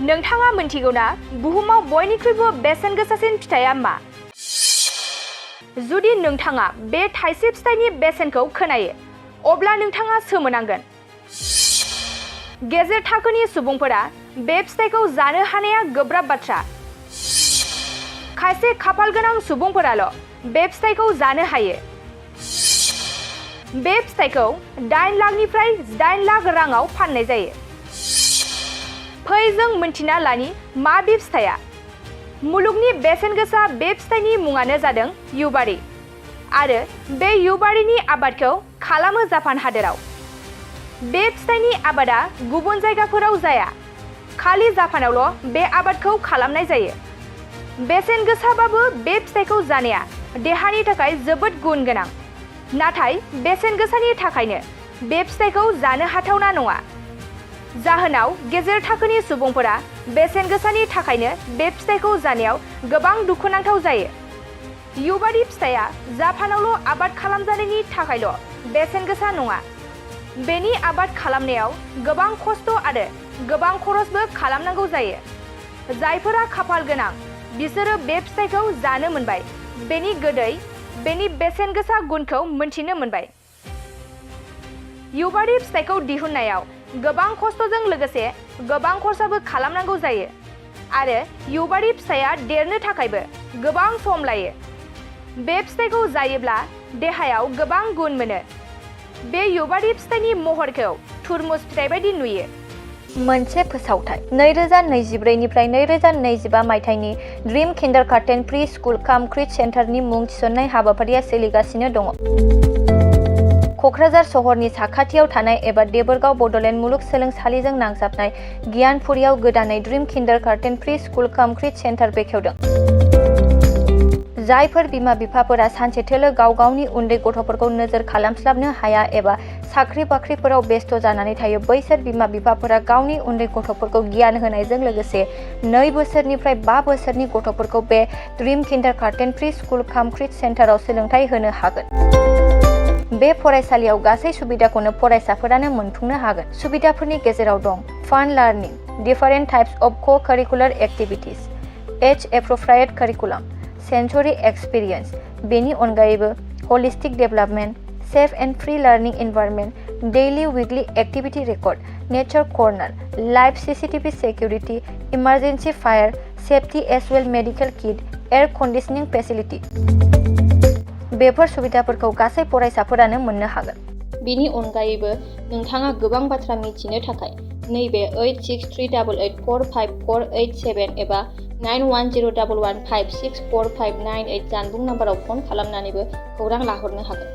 नोंथाङा मिन्थिगौना बुहुमाव बयनिख्रुइबो बेसेन गोसासिन फिथाइया मा? जुदि नोंथाङा बे थाइसे फिथाइनि बेसेनखौ खोनायो, अब्ला नोंथाङा सोमोनांगोन। गेजेर थाखोनि सुबुंफोरा बे फिथाइखौ जानो हानाया गोब्राब बाथ्रा। खायसे खाफाल गोनां सुबुंफोराल' बे फिथाइखौ जानो हायो। बे फिथाइखौ 8 लाखनिफ्राय 18 लाख राङाव फाननाय जायो। फै जों मिन्थिना लानि मा बे फिथाइया। मुलुगनि बेसेन गोसा बे फिथाइनि मुङानो जादों युबारि आरो बे युबारिनि आबादखौ खालामो जापान हादोराव। बे फिथाइनि आबादा गुबुन जायगाफोराव जाया, खालि जापानावल' बे आबादखौ खालामनाय जायो। बेसेन गोसाबाबो बे फिथाइखौ जानाया देहानि थाखाय जोबोद गुन गोनां, नाथाय बेसेन गोसानि थाखायनो बे फिथाइखौ जानो हाथावना नङा। जाहोनाव गेजेर थाखोनि सुबुंफोरा बेसेन गोसानि थाखायनो बे फिथाइखौ जानायाव गोबां दुखुनांथाव जायो। युबारि फिथाइया जापानावल' आबाद खालामजानायनि थाखायल' बेसेन गोसा नङा। बेनि आबाद खालामनायाव गोबां खस्थ' आरो गोबां खरसबो खालामनांगौ जायो। जायफोरा खाफाल गोनां बिसोरो बे फिथाइखौ जानो मोनबाय, बेनि गोदै, बेनि बेसेन गोसा गुनखौ मोनथिनो मोनबाय। युबारि फिथाइखौ दिहुननायाव गोबां खस्थ'जों लोगोसे गोबां खरसाबो खालामनांगौ जायो आरो युबारि फिथाइया देरनो थाखायबो गोबां सम लायो। बे फिथाइखौ जायोब्ला देहायाव गोबां गुन मोनो। बे युबारि फिथाइनि महरखौ तुरमुस फिथाइ बायदि नुयो। मोनसे फोसावथाय 2024 निफ्राय 2025 मायथाइनि ड्रीम किन्डारगार्टेन प्रि स्कुल काम क्रिच सेन्टारनि मुं थिसननाय हाबाफारिया सोलिगासिनो दङ। क'क्राझार सहरनि साखाथियाव थानाय एबा देबोरगाव बड'लेण्ड मुलुगसोलोंसालिजों नांजाबनाय गियानपुरियाव गोदानै ड्रीम किन्डारगार्टेन प्रि स्कुल काम क्रिच सेन्टार बेखेवदों। जायफोर बिमा-बिफाफोरा सानसेथोलो गाव गावनि उन्दै गथ'फोरखौ नोजोर खालामस्लाबनो हाया एबा साख्रि-बाख्रिफोराव बेस्थ' जानानै थायो, बैसोर बिमा-बिफाफोरा गावनि उन्दै गथ'फोरखौ गियान होनायजों लोगोसे 2 बोसोरनिफ्राय 5 बोसोरनि गथ'फोरखौ बे ड्रीम किन्डारगार्टेन प्रि स्कुल काम क्रिच सेन्टाराव सोलोंथाइ होनो हागोन। बे फरायसालियाव गासै सुबिदाखौनो फरायसाफोरानो मोनफुंनो हागोन। सुबिदाफोरनि गेजेराव दं fun learning, different types of co-curricular activities, age appropriate curriculum, sensory experience. बेनि अनगायैबो holistic development, safe and free learning environment, daily weekly activity record, nature corner, live CCTV security, emergency fire safety as well medical kit, air conditioning facility. बेफोर सुबिदाफोरखौ गासै फरायसाफोरानो मोननो हागोन। बेनि अनगायैबो नोंथाङा गोबां बाथ्रा मिथिनो थाखाय नैबे 8638454887 एबा 9101156459 जानबुं नाम्बाराव फन खालामनानैबो खौरां लाहरनो हागोन।